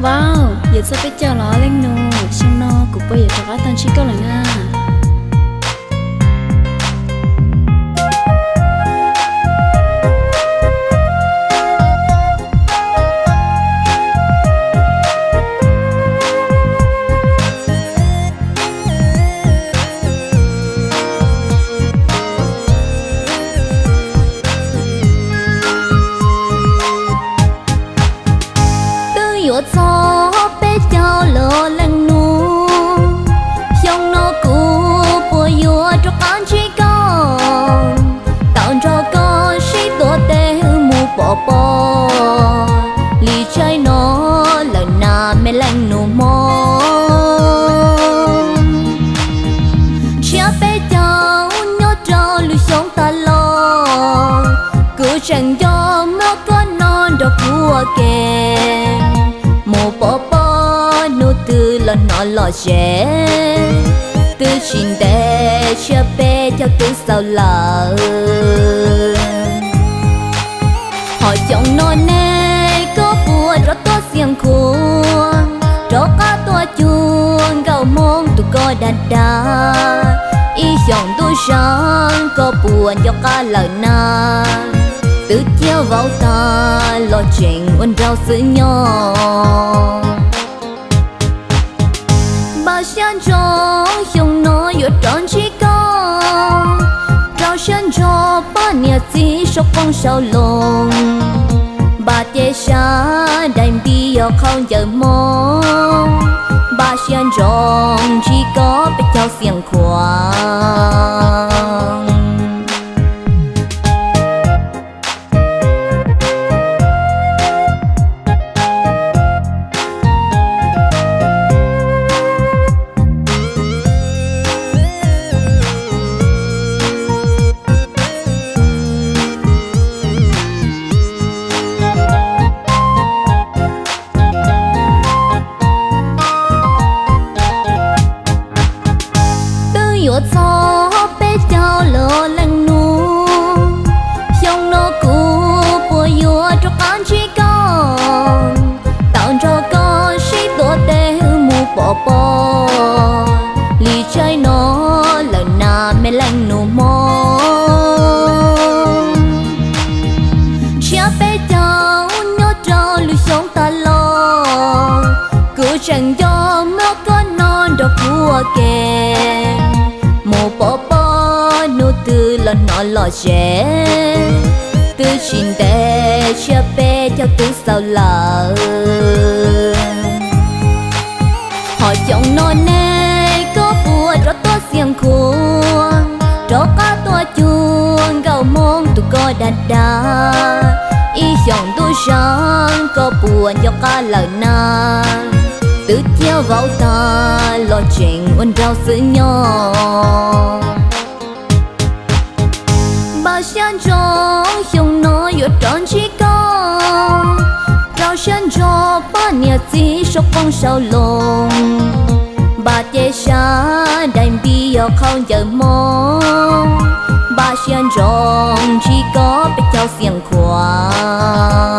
Vauv, yuav txog peb caug los leej nus, xyoo no kuv puas yuav rov qab tau ntsib koj lawm na? Twb yuav txog peb caug los leej nus, xyoo no kuv puas yuav rov qab ntsib koj, tau nrog koj sib tuav tes mus pov pob li tsaib no lawm na me leej nus Hmoob. Tshiab peb caug nyob rau lub xyoo tas los, kuv tseem nco muab koj no nrog kuv ua ke mus pov pob, hnub twg los hnov lom zem, twb tsis ntev tshiab peb caug twb xaus lawm. Ho xyoo no ne koj puas rov tuaj Xiav Khuam, rov qab tuaj cuag nkauj Hmoob tus koj dag dag, ib xyoos ntuj sab koj puas nco qab lawm na? Twb ciaj vauv tag los tseem ua nraug xwb nyob. Npaj siab ntsoov xyoo no yuav rov ntsib koj, rau siab ntso pab niam txiv sau qoob sau loo, npaj cev sab dais npib yog qhauv ncaws Hmoob, npaj siab ntsoov ntsib koj peb caug Xiav Khuam. Twb yuav txog peb caug los leej nus, xyoo no kuv puas yuav rov qab ntsib koj, tau nrog koj sib tuav tes mus pov pob li tsaib no lawm na me leej nus Hmoob. Tshiab peb caug nyob rau lub xyoo tas los, kuv tseem nco muab koj no nrog kuv ua ke mus pov pob, hnub twg los hnov lom zem, twb tsis ntev tshiab peb caug twb xaus lawm. Ho xyoo no ne koj puas rov tuaj Xiav Khuam, rov qab tuaj cuag nkauj Hmoob tus koj dag dag, ib xyoos ntuj sab koj puas nco qab lawm na? Twb ciaj vauv tag los tseem ua nraug xwb nyob. Npaj siab ntsoov xyoo no yuav rov ntsib koj, rau siab ntso pab niam txiv sau qoob sau loo, npaj cev sab dais npib yog qhauv ncaws Hmoob, npaj siab ntsoov ntsib koj peb caug Xiav Khuam.